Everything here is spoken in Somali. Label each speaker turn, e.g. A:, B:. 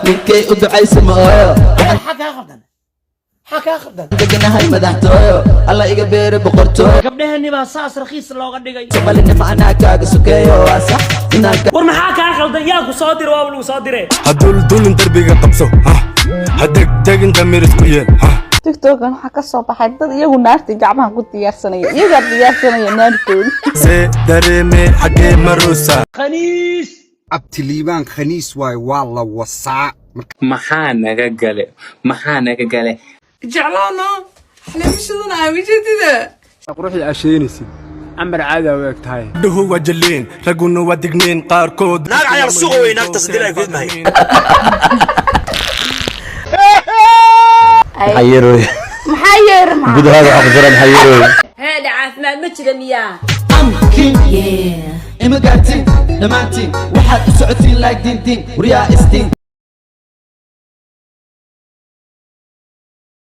A: Ninkay u ducaysa ma ooyo.
B: Maxaa kaa khaldan? Maxaa kaa khaldan?
A: Deganahay madaxtooyo, Alla iga beere boqortooyo.
B: Gabdhaheenni baa saas rakhiis looga dhigay.
A: Somalinima anaa kaaga sokeeyo, waa sax inaan
B: War maxaa kaa khaldan? Yaa ku soo dire? Waaba lagu soo dire.
C: Ha duldulin, derbiga qabso, ha degdegin, damir isku yeel.
D: TikTokan waxaa ka soo baxay dad iyagu naartii gacmaha ku diyaarsanaya, iyagaa diyaarsanaya naartooda.
C: See dareeme? Xaggee maruusa?
B: Khaniis.
E: Abtiliibaan khaniis waay, waa la wasaa.
F: Maxaa naga gale? Maxaa naga gale?
G: Jeclaano xaleemashadana aawijeedida.
H: Quruxda aa sheeganaysid camar caadi aa u eg tahay.
C: Gabdhuhu waa jaliin, ragguna waa digniin qaarkood.
I: Naag cayaar suuqa wey, naagtaas dilay gudmahay.
D: Maxaa yeer? Maxaa
J: Gudahaada waxaa ku jira? Maxaa yeerooy?
K: Heedha, caafimaad ma jira miyaa?
A: King ima gaartiin dhammaantiin, waxaad u socotiin like diin diin waryaa istiin.